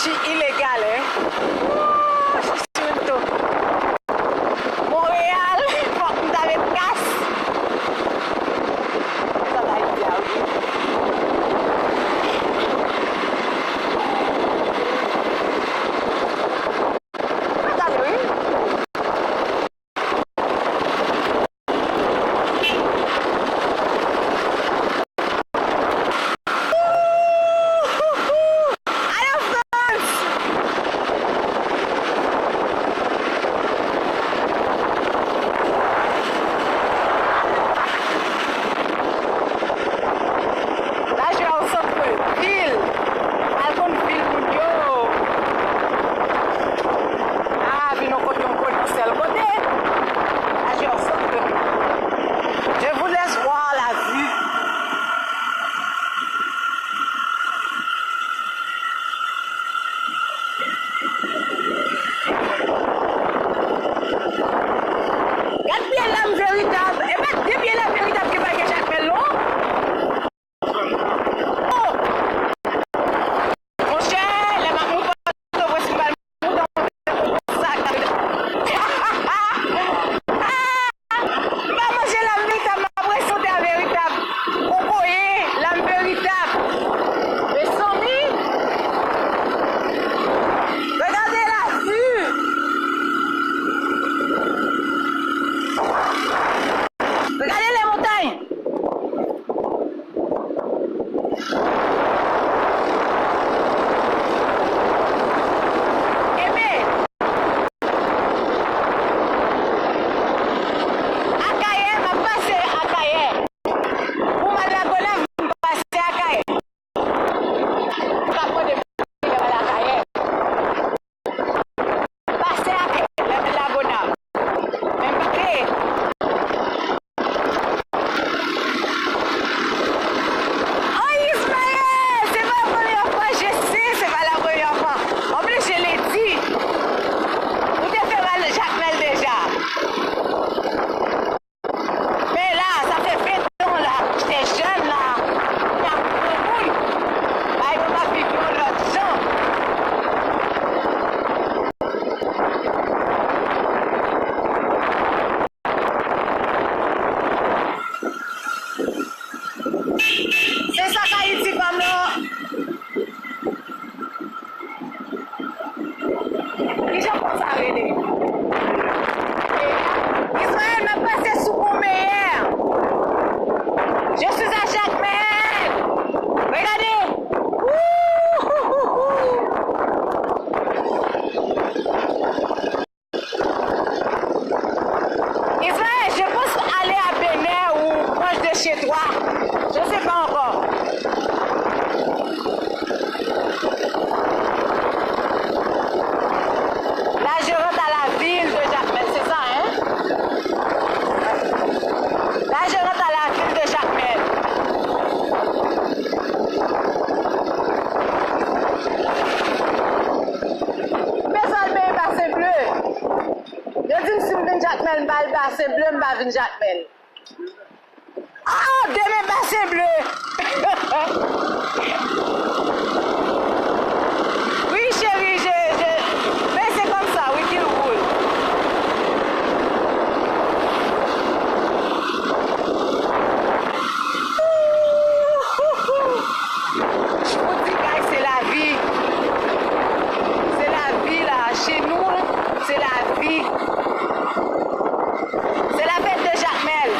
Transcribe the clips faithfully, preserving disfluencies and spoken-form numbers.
Chi ilegal, hein? Wouuuch, Monreyal, fòk m ta met kas. Sa va ede a, wi. Sa va ede, wi. Lajè o sant vil. Al konn vil moun yo. Ah, vin yon kote, yon kote, yon sèl kote. Lajè o sant vil. Je vous laisse voir la vue. Gad pye lam veritab. E pa de pye lam veritab ki pa gen Jakmèl, non. Oh! Monchè, lè m ap moute Pòtoprens, m pral moute yon sa. M pa manje lam veritab, m ap rete sante a veritab. Kokoye, lam veritab. Mezanmi, regade la vue. Regade les montagnes. Enben, Akayè, m ap pase Akayè. Pou m al Lagonav, m pase Akayè. Ou ka pran de Akayè. Pase ak Lagonav. Men m pa te. Oh, Ismaël, c'est pas la première fois, je sais, c'est pas la première fois. En plus, je l'ai dit. Ou te fè m al Jakmèl deja. Men la, sa fè ven tan la, se jèn la, y ap granmoun, bay yo pa viv yon lòt jan. Se sa k Ayiti pa m nan. Kijan pon sa rele? Izrayèl, m ap pase sou pon Meyè. Je suis à Jacmel. Regardez. Wouhouhou. Israël, je pense aller à Bénin ou proche de chez toi. Je sais pas encore. Là, je rentre à la ville de Jacmel, c'est ça, hein? Là, je rentre à la ville de Jacmel. Bezwen al benyen Basen Ble. Yo di m si m vin Jakmèl, m pa al Basen Ble, m pa vin Jakmèl. Ah, demen Basen Ble. Wi, cheri, je, je, men se kòmsa, wi, ki l woul. Ou di kay se lavi. Se lavi la. Chez nous, c'est la vie. C'est la fête de Jacmel.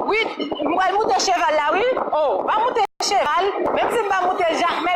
Wi, m pral moute cheval la, wi. Oh, pa moute cheval, menm si m pa moute l, Jakmè,